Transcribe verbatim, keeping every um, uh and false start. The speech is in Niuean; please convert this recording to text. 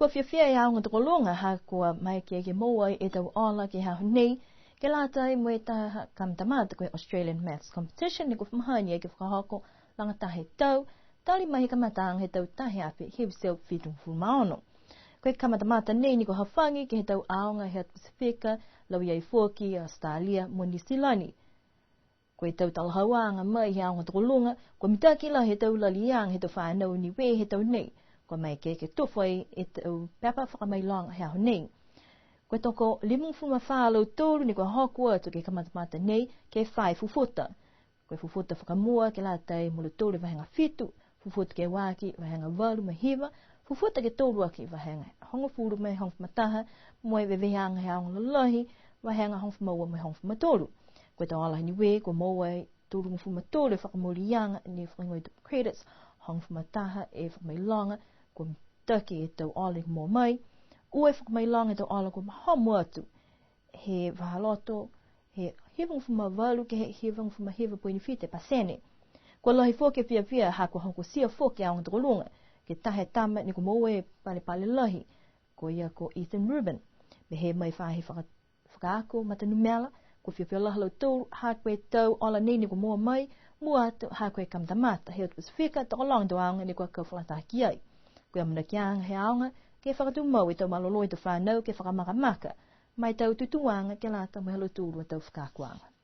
Kua fiafia e aoga tokoluga ha kua maeke ke moua e tau ola ke he aho nei, ke lata mo e taha kamatamata ko e Australian Maths Competition ne kua fa mahani ke fakahoko lagataha e tau, tali mai he kamataaga he tau taha e afe hiva e teau fitugofulu ma ono. Ko e kamatamata nei ne kua hafagi ke he tau aoga he atu Pasifika, lauia ai foki Australia mo Niu Silani. Ko e tau talahauaga mai he aoga tokoluga, kua mitaki lahi e tau laliaga he tau fanau Niue he tau nei, kua maeke ke tufa ai e tau pepa fakamailoga he aho nei. Ko e toko limagofulu ma fā a lautolu ne kua hoko atu ke he kamatamata nei, ke fā e fufuta. Ko e fufuta fakamua ke lata mo lautolu e vahega fitu, fufuta ke ua aki vahega valu mo e hiva, fufuta ke tolu aki vahega hogofulu mo e hogofulu ma taha, mo e veveheaga he aoga lalahi, vahega hogofulu ma ua mo e hogofulu ma tolu. Ko e tau ola ha Niue, kua moua e tolugofulu ma tolu e fakamooliaga ne fakahigoa e tau credits, hogofulu ma taha e fakamailoga, kua mitaki e tau ola ne kua moua mai, ua e fakamailoga e tau ola kua mahomo atu he vahaloto, he hivagofulu ma valu ke he hivagofulu ma hiva poini fitu e pasene. Kua lahi foki e fiafia ha kua hokotia foki e aoga tokoluga, ke he taha e tama ne kua moua e palepale lahi, ko ia ko Ethan Rubin. Pehē mai e faahi faka-, fakaako matanumela, kua fiafia lahi a lautolu ha ko e tau ola nei ne kua moua mai, mua atu ha ko e kamatamata he atu Pasifika, tokologa e tau aoga ne kua kau fakalataha ki ai. Ko e amanakiaga he aoga, ke fakatumau e tau malolō he tau fanau ke fakamakamaka, ma e tau tutūaga ke lata mo e ha lautolu a tau fakaakoaga.